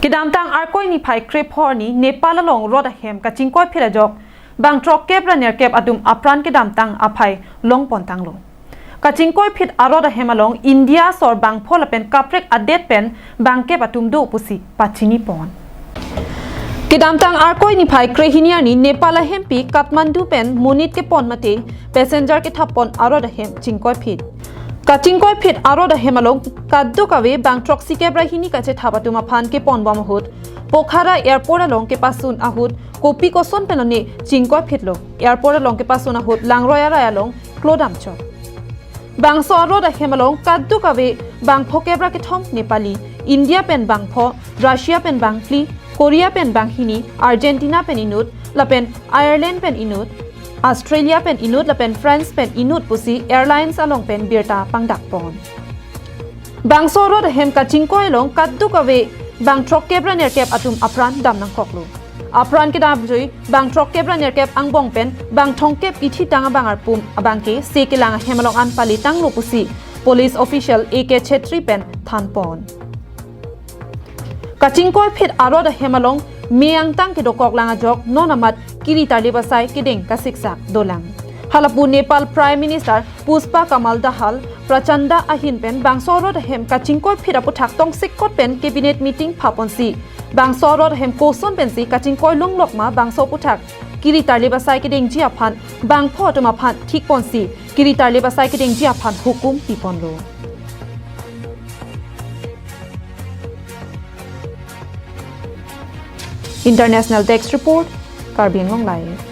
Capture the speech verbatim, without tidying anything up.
Kedamtang Arkoi niphai krepho arni Nepal along rot ahem kachingkoiphit ajok bang throkkep ra nerkep atum apran kedamtang aphai longpon tanglo. Kachingkoiphit arot ahem along India asor bangpho lapen kaprek adet pen bangkep atum do pusi pachinipon. Kedamtang Arkoi niphai krehini arni Nepal ahempi Kathmandu pen monit kepon mate passenger kethappon arot ahem chingkoiphit. Kachingkoiphit arot ahem along kadokave bang throksikep ra hini kachethap atum aphan keponbom ahut Pokhara Airport along kepasun ahut kopi koson pen lone chingkoiphitlo. Airport along kepasun ahut langroi arai along klodam chot. Bangso arot ahem along kadokave bang phokep ra kethom Nepali, India pen bangpho, Russia pen bangphli, Korea pen banghini, Argentina pen inut, lapen Ireland pen inut, Australia pen inut lapen France pen inut pusi airlines along pen birta pangdakpon. Bangso arot ahem kachingkoi along kadokave bang throkkep ra nerkep atum apran dam nangkoklo. Apran kedam jui bang throkkep ra nerkep angbong pen bang thomkep ithi tang abang arpum abangke se kelang ahem along an pali tanglo pusi police official A K Chhetri pen thanpon. Kachingkoiphit arot ahem along me angtang kedokok lang ajok non amat kiri tarlip asai kedeng kasiksak dolang. Halapu Nepal Prime Minister Pushpa Kamal Dahal Prachanda ahin pen bangso arot ahem kachingkoiphit aputhak tongsekot pen cabinet meeting phaponsi bangso arot ahem koson pensi kachingkoi longlok ma bangso aputhak kiri tarlip asai kedengji aphan bangpho atum aphan thikponsi kiri tarlip asai kedengji aphan hukum piponlo. International Desk Report, Karbi Anglong Live.